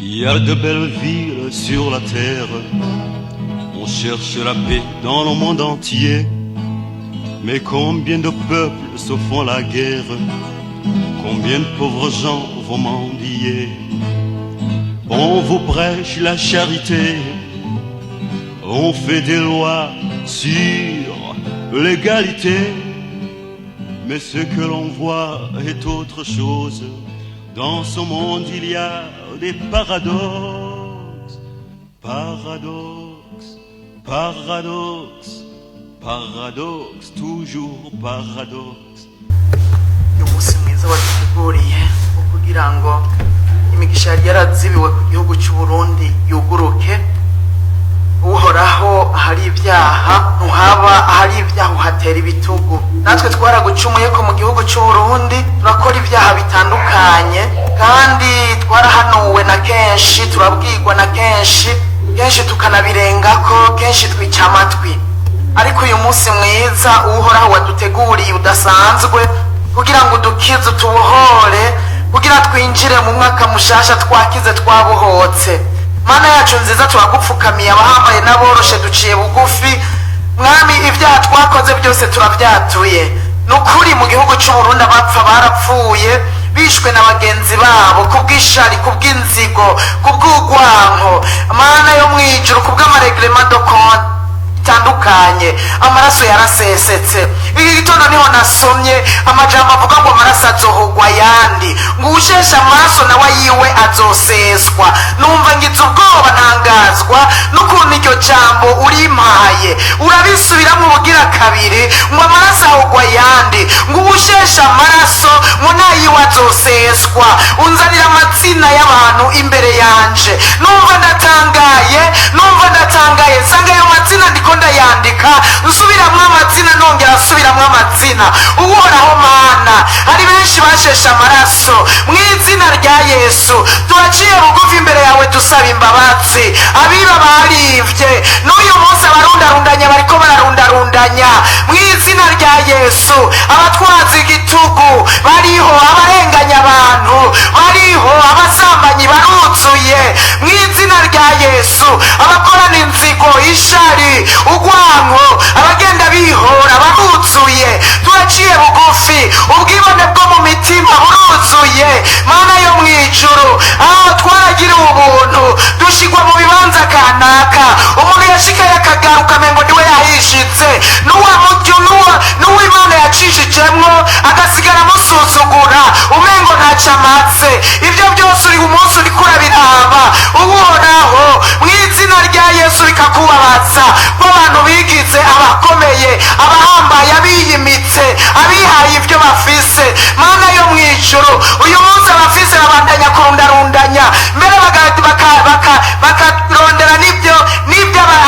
Il y a de belles villes sur la terre, on cherche la paix dans le monde entier. Mais combien de peuples se font la guerre? Combien de pauvres gens vont mendier? On vous prêche la charité, on fait des lois sur l'égalité. Mais ce que l'on voit est autre chose. Dans ce monde, il y a des paradoxes, paradoxes, paradoxes, paradoxes, toujours paradoxes. Uyu munsi mwiza waduteguriye wo kugira ngo imigisha yari yarazibiwe ku gihugu cy'u Burundi yuguruke. Uhoraho, ahari ibyaha ntuhaba, ahari ibyaha uhatera ibitugu. Natwe twaragucumuye ko mu gihugu cy'u Burundi, turakora ibyaha bitandukanye, kandi twarahanuwe na kenshi, turabwirwa na kenshi, kenshi tukanabirengako, kenshi twica amatwi. Ariko uyu munsi mwiza, Uhoraho, waduteguriye udasanzwe kugira ngo udukize, utubohore, kugira twinjire mu mwaka mushasha twakize, twabohotse. Mana yacu nziza, turagupfukamiye, abahambaye n'aboroshe, duciye bugufi. Mwami, ibyaha twakoze byose turabyatuye. Ni ukuri, mu gihugu cy'u Burundi abapfa barapfuye bishwe na bagenzi babo kubw'ishari, kubw'inzigo, kubw'urwanko. Mana yo mu ijuru, kubw'ama règlements de compte itandukanye, amaraso yarasesetse. Iki gitondo niho nasomye amajambo avuga ngo amaraso azohogwa ayandi, ngo uwusheshe amaraso nawe ayiwe azoseswa. Numva ngize ubwoba, ntangazwa n'ukuntu iryo jambo urimpaye, urabisubiramo ubugira kabiri, ngo amaraso ahogwa ayandi, ngo uwusheshe amaraso ngo nayiwe azoseswa. Unzanira amazina y'abantu imbere yanje, numva ndatangaye, numva ndatangaye. Nsanga ayo mazina ndiko ndayandika, nsubiramwo amazina, nongera nsubiramwo amazina. Uhoraho Mana, hari benshi basheshe amaraso. Mu izina rya Yesu turaciye bugufi imbere yawe, dusaba imbabazi. Abiba barivye, n'uyu munsi abarundarundanya bariko bararundarundanya. Mu izina rya Yesu, abatwaza igitugu bariho, abarenganya abantu bariho, abasambanyi baruzuye. Mu izina rya Yesu, abakorana inzigo, ishari, urwanko, abagenda bihora baruzuye. Turaciye bugufi, ubwibone bwo mu mitima buruzuye. Mana yo mu ijuru, aho twaragiriwe ubuntu dushigwa mu bibanza kanaka, umuntu yashikaye akagaruka amengo niwe yahishitse, n'uw'Imana yacishijemwo agasigara amusuzugura, umengo ntacyo amaze. Ibyo byose uri umunsi uriko urabiraba, Uhoraho, mu izina rya Yesu, bikakubabaza ko abantu bigize abakomeye, abahambaye, abiyimitse, abihaye ibyo bafise. Mana yo mu ijuru, uyu munsi abafise babandanya kurundarundanya, mbere bakarondera n'ibyo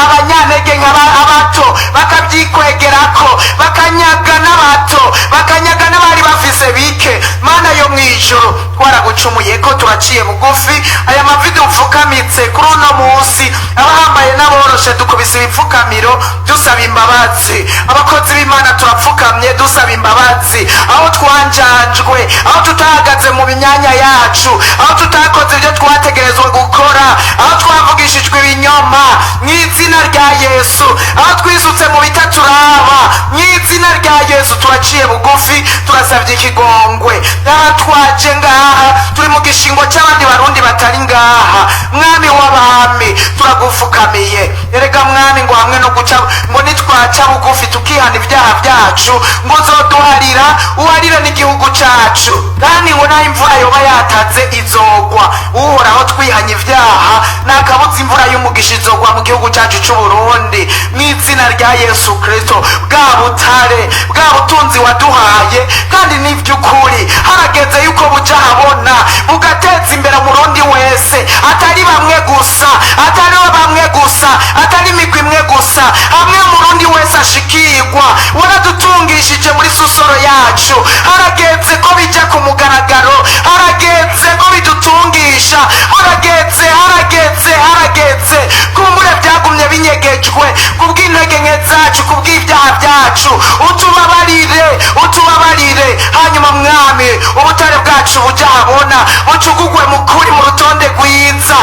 abanyantege abato bakabyikwegerako, bakanyaga n'abato, bakanyaga n'abari bafise bike. Mana yo mu ijuru, twaragucumuye ko, turaciye bugufi. Aya mavi dupfukamitse kuri uno munsi, abahambaye n'aboroshe, dukubise ibipfukamiro dusaba imbabazi. Abakozi b'Imana turapfukamye dusaba imbabazi aho twanjanjwe, aho tutahagaze mu myanya yacu, aho tutakoze ibyo twategerezwa gukora, aho twavugishijwe ibinyoma. Mu izina rya Yesu, aho twisutse mu bitaturaba, mu izina rya Yesu turaciye bugufi, turasabye ikigongwe. Aha twaje ngaha turi mu gishingo cy'abandi Barundi batari ngaha. Mwami w'abami, turagufukamiye. Erega Mwami, ngo hamwe no guca, ngo nitwaca bugufi tukihana ibyaha byacu, ngo uzoduharira, uharire n'igihugu cyacu, kandi ngo naho imvura yoba yataze izogwa. Uhoraho, twihanye ibyaha, nakabuze imvura y'umugisha izogwa mu gihugu cyacu cy'u Burundi. Mu izina rya Yesu Kristo, bwa butare, bwa butunzi waduhaye, kandi n'iby'ukuri harageze yuko buja habona, bugateza imbere Umurundi wese, atari bamwe gusa, atari bamwe gusa, atari imigwi imwe gusa, hamwe Umurundi wese ashikirwa. Waradutungishije muri sous-sol yacu, harageze ko bijya ku mugaragaro, harageze ko bidutungisha, harageze, harageze, harageze. Kumbure byagumye binyegejwe kubw'intege nke zacu, kubw'ibyaha byacu. Utubabarire, utubabarire. Hanyuma Mwami, ubutare bwacu bujya habona, bucugugwe mu kuri, mu rutonde rwiza.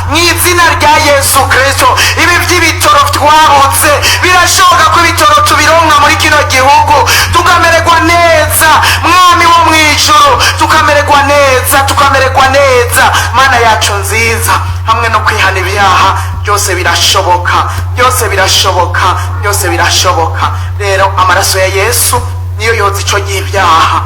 Mu izina rya Yesu Kristo, ibi by'ibitoro twabutse, birashoboka ko ibitoro tubironka muri kino gihugu, tukamererwa neza. Mwami wo mu ijuru, tukamererwa neza, tukamererwa neza. Mana yacu nziza, hamwe no kwihana ibyaha, byose birashoboka, byose birashoboka, byose birashoboka. Rero amaraso ya Yesu niyo yoza ico gihe ibyaha.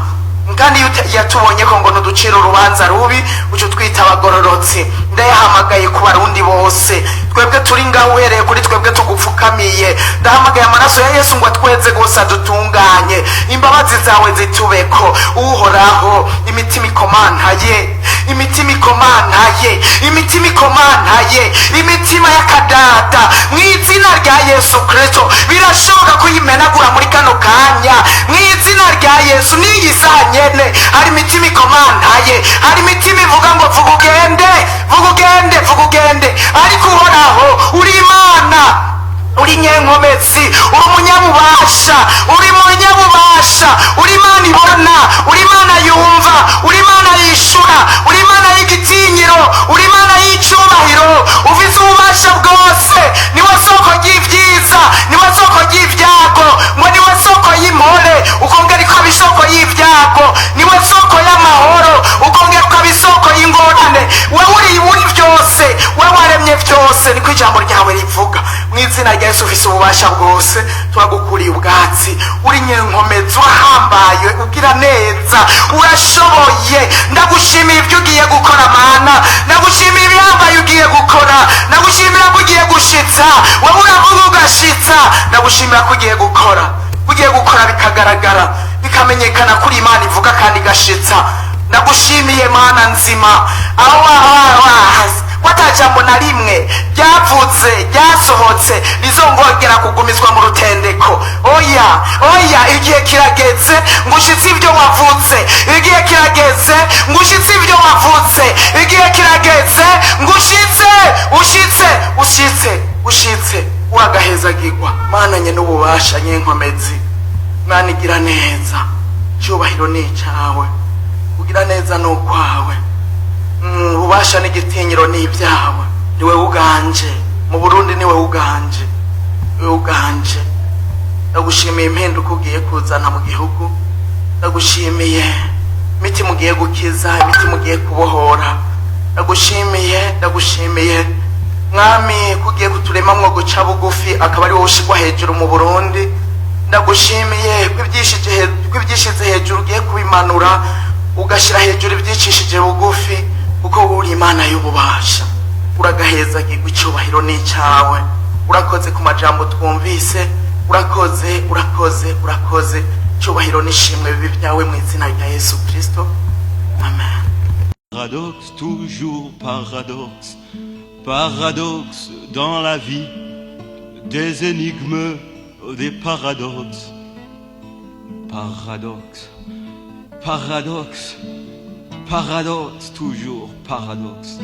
Kandi iyo yatubonye ko ngo ntuducire urubanza rubi, uca utwita abagororotsi. Ndayahamagaye ku Barundi bose, twebwe turi ngaho, uhereye kuri twebwe tugupfukamiye. Ndahamagaye amaraso ya Yesu ngo atweze rwose, adutunganye, imbabazi zawe zitubeko. Uhoraho, imitima ikomantaye, imitima ikomantaye, imitima ikomantaye, imitima y'akadada, mu izina rya Yesu Kristo, birashoboka kuyimenagura muri kano kanya, mu izina rya Yesu. N'iyi saha nyene hari imitima ikomantaye, hari imitima ivuga ngo vuga ugende, vuga ugende, vuga ugende. Ariko Uhoraho, uri Imana, uri nyenkomezi, uri umunyabubasha, uri munyabubasha, uri Imana ibona, uri Imana yumva, uri Imana yishura, uri Imana y'igitinyiro, uri Imana y'icyubahiro. Ufite ububasha bwose, niwe soko ry'ibyiza, niwe soko ry'ibyago, ngo niwe soko y'impore, ukongera ukaba isoko y'ibyago, niwe soko y'amahoro, ukongera ukaba isoko y'ingorane. Wowe uri byose, wowe waremye byose, niko ijambo ryawe rivuga. Mu izina rya Yesu, ufise ububasha bwose, turagukuriye ubwatsi. Uri nyenkomezi, urahambaye, ugira neza, urashoboye. Ndagushimiye ibyo ugiye gukora, Mana. Ndagushimiye ibihambaye ugiye gukora. Ndagushimira ko ugiye gushitsa. Wowe uravuga ugashitsa. Ndagushimira ko ugiye gukora, ugiye gukora bikagaragara, bikamenyekana kuri Imana ivuga kandi igashitsa. Ndagushimiye, Mana nzima, aho ko ata jambo na rimwe ryavutse, ryasohotse, rizongongera kugumizwa mu rutendeko. Oya, oya, igihe kirageze ngo ushitse ibyo wavutse. Igihe kirageze ngo ushitse ibyo wavutse. Igihe kirageze ngo ushitse, ushitse, ushitse, ushitse. Uragahezagirwa, Mana nye n'ububasha, nyenkomezi, Mwana igira neza. Icyubahiro ni icyawe, kugira neza ni ukwawe. Ububasha n'igitinyiro ni ibyawe. Niwe uganje mu Burundi, niwe uganje, niwe uganje. Ndagushimiye impinduka ugiye kuzana mu gihugu. Ndagushimiye imitima ugiye gukiza, imitima ugiye kubohora. Ndagushimiye, ndagushimiye, Mwami, ko ugiye kuturemamwo guca bugufi, akaba ari wowe ushigwa hejuru mu Burundi. Ndagushimiye ko ibyishize hejuru ugiye kubimanura, ugashyira hejuru ibyicishije bugufi, kuko wowe uri Imana y'ububasha. Uragahezagirwa, icyubahiro ni icyawe. Urakoze ku majambo twumvise. Urakoze, urakoze, urakoze. Icyubahiro n'ishimwe bibi byawe, mu izina rya Yesu Kristo, amen. Paradoxe, toujours paradoxe, paradoxe dans la vie, des énigmes, des paradoxes. Paradoxe, paradoxe, paradoxe, toujours paradoxe.